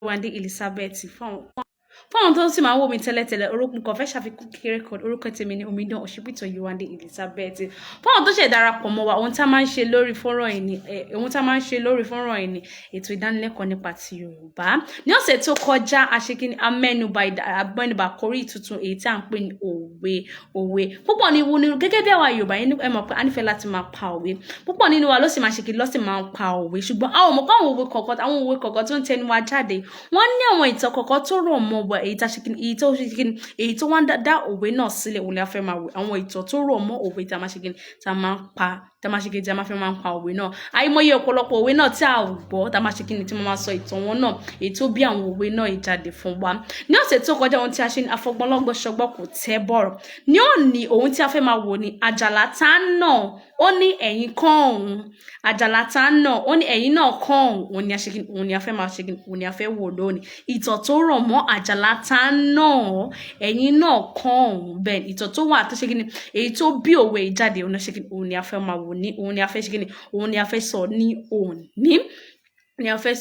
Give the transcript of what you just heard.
Yéwándé Elizabeth. Fún àwọn tó sì máa ń wò mí tẹ́lẹ̀tẹ́lẹ̀, orúkọ kan fẹ́ ṣàfikún kékeré kan, orúkọ tèmi ni Omidan Òṣìpìtàn Yéwándé Elizabeth. Fún àwọn tó ṣẹ̀ darapọ̀ mọ́ wa, ohun tá a máa ń ṣe lórí fọ́nrán yìí ni ètò ìdánilẹ́kọ̀ọ́ nípa ti Yorùbá. Ní ọ̀sẹ̀ tó kọjá, a ṣe kíni? A mẹ́nubà àkórí tuntun, èyí tí à ń pè ní òwe. Òwe púpọ̀ ní wo ni gẹ́gẹ́ bí àwa Yorùbá yẹn, ẹ mọ̀ pé a nífẹ̀ẹ́ láti máa pa òwe. Púpọ̀ nínú wa ló sì máa ṣe kí ló sì máa ń pa òwe, ṣùgbọ́n a ò mọ̀ pé àwọn òwe kọ̀ọ̀kan tó ń tẹnu wa jáde, wọ́n ní àwọn ìtàn kọ̀ọ̀kan tó rọ̀ mọ́ wa, èyí tá ṣe kíni, èyí tó ṣe kíni, èyí tó wá ń dá òwe náà sílẹ̀. Òun ni a fẹ́ máa wò, àwọn ìtàn tó rọ̀ mọ́ òwe tí a máa ṣe kíni, tá a máa ń pa, tá a máa ṣe kíni, tí a máa fẹ́ máa ń pa òwe náà. Àìmọye ọ̀pọ̀lọpọ̀ òwe náà tí a ò gbọ́, tá a máa ṣe kíni, tí mo máa sọ ìtàn wọn náà, èyí tó bí àwọn òwe náà jáde fún wa. Ní ọ̀sẹ̀ tó kọjá, ohun tí a ṣe ní afọgbọ́nlọ́gbọ́n ṣọgbọ́n kò tẹ́ bọ̀rọ̀. Ní òní, ohun tí a fẹ́ máa wò ní àjàlá tá ń nà, ó ní ẹ̀yìn kan òun. Àjàlá tá ń nà, ó ní ẹ̀yìn náà kan òun. Òun ni a ṣe kíni, òun ni a fẹ́ máa ṣe kíni, òun ni a fẹ́ wò lónìí. Ìtàn tó rọ̀ mọ́ àjàlá tá ń nà, ẹ̀yìn náà kan òun. Bẹ́ẹ̀, ìtàn tó wà tó ṣe kíni, èyí tó bí òwe jáde, òun ni a ṣe kíni, òun ni a fẹ́ máa wò ní, òun ni a fẹ́ ṣe kíni, òun ni a fẹ́ sọ ní òní, ni a fẹ́ sọ.